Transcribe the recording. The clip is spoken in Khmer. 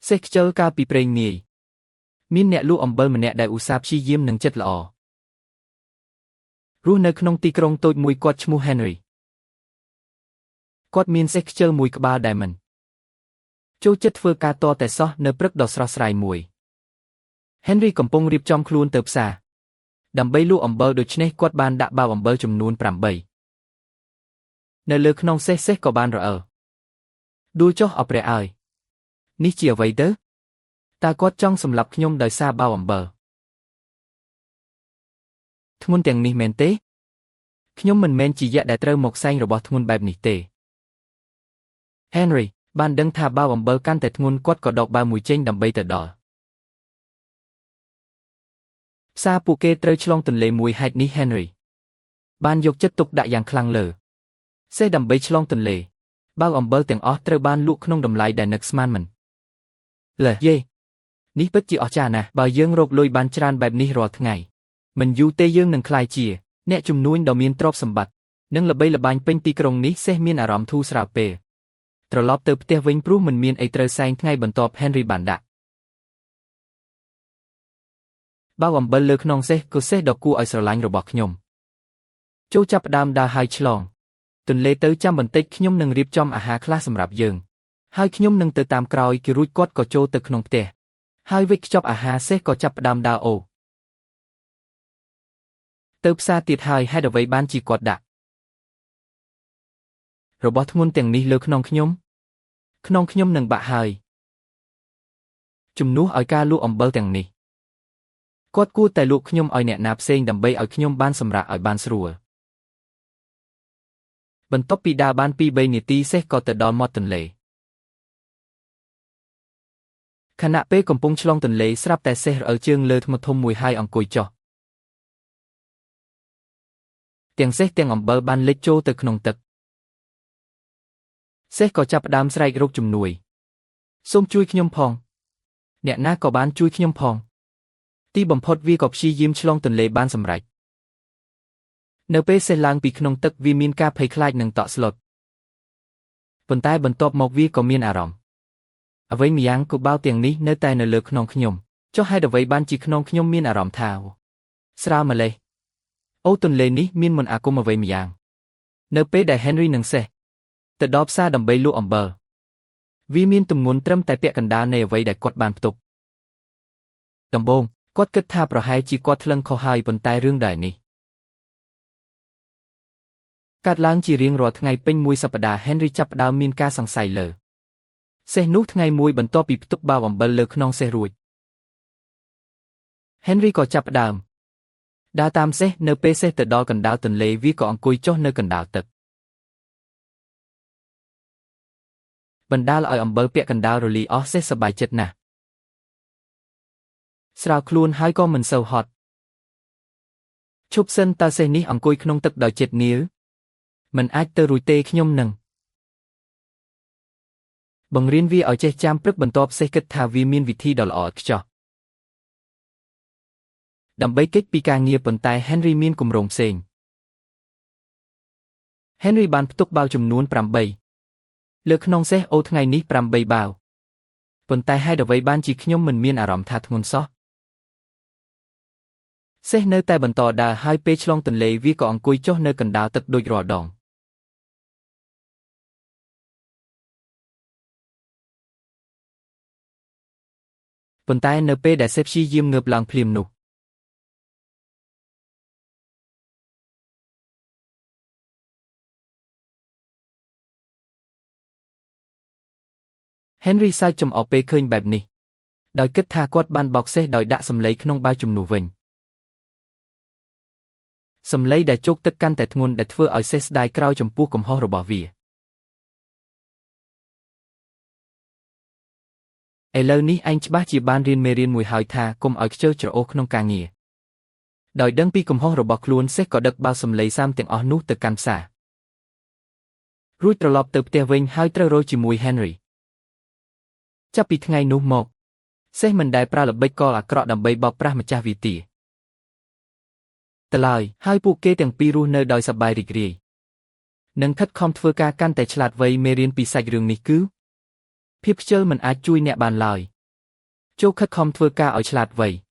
សេះខ្ជិលកាលពីព្រេងនាយមានអ្នកលក់អំបិលម្នាក់ដែលឧស្សាហ៍ព្យាយាមនឹងចិត្តល្អរស់នៅក្នុងទីក្រុងតូចមួយគាត់ឈ្មោះ Henry គាត់មានសេះខ្ជិលមួយក្បាលដែលមិនចូលចិត្តធ្វើការតតែសោះនៅព្រឹកដ៏ស្រស់ស្រាយមួយ Henry កំពុងរៀបចំខ្លួនទៅផ្សារដើម្បីលក់អំបិលដូច្នេះគាត់បានដាក់បាវអំបិលចំនួន8នៅលើក្នុងសេះសេះក៏បានរអិលដួលចុះអព្រះអើយនេះជាអ្វីទៅតើគាត់ចង់សម្លាប់ខ្ញុំដោយសារបាវអំបិលធ្ងន់ទាំងនេះមែនទេខ្ញុំមិនមែនជាយក្សដែលត្រូវមកសែងរបស់ធ្ងន់បែបនេះទេ Henry បានដឹងថាបាវអំបិលកាន់តែធ្ងន់គាត់ក៏ដកបាវមួយចេញដើម្បីទៅដល់ផ្សារពួកគេត្រូវឆ្លងទន្លេមួយហេតុនេះ Henry បានយកចិត្តទុកដាក់យ៉ាងខ្លាំងលើសេះដើម្បីឆ្លងទន្លេបាវអំបិលទាំងអស់ត្រូវបានលក់ក្នុងតម្លៃដែលនឹកស្មានមិនលើយេនេះពិតជាអស្ចារ្យណាស់បើយើងរកលុយបានច្រើនបែបនេះរាល់ថ្ងៃមិនយូរទេយើងនឹងក្លាយជាអ្នកជំនួញដ៏មានទ្រព្យសម្បត្តិនិងល្បីល្បាញពេញទីក្រុងនេះសេះមានអារម្មណ៍ធូរស្រាលពេលត្រឡប់ទៅផ្ទះវិញព្រោះមិនមានអីត្រូវសែងថ្ងៃបន្ទាប់ Henry បានដាក់បាវអំបិលលើខ្នងសេះក៏សេះដ៏គួរឲ្យស្រឡាញ់របស់ខ្ញុំចូលចាប់ផ្ដើមដើរហើយឆ្លងទន្លេទៅចាំបន្តិចខ្ញុំនឹងរៀបចំអាហារខ្លះសម្រាប់យើងហើយខ្ញុំនឹងទៅតាមក្រោយគេរួចគាត់ក៏ចូលទៅក្នុងផ្ទះហើយវេចខ្ចប់អាហារសេះក៏ចាប់ផ្ដើមដើរអូទៅផ្សារទៀតហើយហេតុអ្វីបានជាគាត់ដាក់របស់ធ្ងន់ទាំងនេះលើខ្នងខ្ញុំខ្នងខ្ញុំនឹងបាក់ហើយជំនួសឲ្យការលក់អំបិលទាំងនេះគាត់គួរតែលក់ខ្ញុំឲ្យអ្នកណាផ្សេងដើម្បីឲ្យខ្ញុំបានសម្រាកឲ្យបានស្រួលបន្ទាប់ពីដើរបាន 2-3 នាទីសេះក៏ទៅដល់មាត់ទន្លេខណៈពេលកំពុងឆ្លងទន្លេស្រាប់តែសេះរអិលជើងលើថ្មធំមួយហើយអង្គុយចុះទាំងសេះទាំងអំបិលបានលិចចូលទៅក្នុងទឹកសេះក៏ចាប់ផ្ដើមស្រែករកជំនួយសូមជួយខ្ញុំផងអ្នកណាក៏បានជួយខ្ញុំផងទីបំផុតវាក៏ព្យាយាមឆ្លងទន្លេបានសម្រេចនៅពេលសេះឡើងពីក្នុងទឹកវាមានការភ័យខ្លាចនិងតក់ស្លុតប៉ុន្តែបន្ទាប់មកវាក៏មានអារម្មណ៍អ្វីម្យ៉ាងក៏បាវទាំងនេះនៅតែនៅលើខ្នងខ្ញុំចុះហេតុអ្វីបានជាខ្នងខ្ញុំមានអារម្មណ៍ថាស្រាលម្លេះអូទន្លេនេះមានមន្តអាគមអ្វីម្យ៉ាងនៅពេលដែល Henry និងសេះទៅដល់ផ្សារដើម្បីលក់អំបិលវាមានទម្ងន់ត្រឹមតែពាក់កណ្ដាលនៃអ្វីដែលគាត់បានផ្ទុកដំបូងគាត់គិតថាប្រហែលជាគាត់ថ្លឹងខុសហើយប៉ុន្តែរឿងដែលនេះកើតឡើងជារៀងរាល់ថ្ងៃពេញមួយសប្តាហ៍ Henry ចាប់ផ្ដើមមានការសង្ស័យលើសេះនោះថ្ងៃមួយបន្ទាប់ពីផ្ទុកបាវអំបិលលើខ្នងសេះរួច Henry ក៏ចាប់ផ្ដើមដើរតាមសេះនៅពេលសេះទៅដល់កណ្ដាលទន្លេវាក៏អង្គុយចុះនៅកណ្ដាលទឹកបណ្ដាលឲ្យអំបិលពាក់កណ្ដាលរលីអស់សេះសប្បាយចិត្តណាស់ស្រាលខ្លួនហើយក៏មិនសូវហត់ឈប់សិនតើសេះនេះអង្គុយក្នុងទឹកដោយចិត្តនាលមិនអាចទៅរួចទេខ្ញុំនឹងបង្រៀនវាឲ្យចេះចាំព្រឹកបន្ទាប់សេះគិតថាវាមានវិធីដ៏ល្អឥតខ្ចោះដើម្បីគេចពីការងារប៉ុន្តែ Henry មានគម្រោងផ្សេង Henry បានផ្ទុកបាវចំនួន8លើក្នុងសេះអូថ្ងៃនេះ8បាវប៉ុន្តែហេតុអ្វីបានជាខ្ញុំមិនមានអារម្មណ៍ថាធ្ងន់សោះសេះនៅតែបន្តដើរហើយពេលឆ្លងទន្លេវាក៏អង្គុយចុះនៅកណ្ដាលទឹកដូចរាល់ដងប៉ុន្តែនៅពេលដែលសេះព្យាយាមងើបឡើងភ្លាមនោះ Henry សើចចំអកពេលឃើញបែបនេះដោយគិតថាគាត់បានបោកសេះដោយដាក់សម្លេងក្នុងបាវជំនួសវិញសម្លេងដែលជោគទឹកកាន់តែធ្ងន់ដែលធ្វើឲ្យសេះស្ដាយក្រោយចំពោះកំហុសរបស់វាឥឡូវនេះឯងច្បាស់ជាបានរៀនមេរៀនមួយហើយថាកុំឲ្យខ្ជិលច្រអូសក្នុងការងារដោយដឹងពីកំហុសរបស់ខ្លួនសេះក៏ដឹកបាវសម្លេងសាមទាំងអស់នោះទៅកាន់ផ្សាររួចត្រឡប់ទៅផ្ទះវិញហើយត្រូវរកជាមួយ Henry ចាប់ពីថ្ងៃនោះមកសេះមិនដែលប្រើល្បិចកលអាក្រក់ដើម្បីបោកប្រាស់ម្ចាស់វាទាទៅឡើយហើយពួកគេទាំងពីររស់នៅដោយសប្បាយរីករាយនិងខិតខំធ្វើការកាន់តែឆ្លាតវៃមេរៀនពីសាច់រឿងនេះគឺភាពខ្ជិលមិនអាចជួយអ្នកបានឡើយ។ ចូលខិតខំធ្វើការឲ្យឆ្លាតវៃ។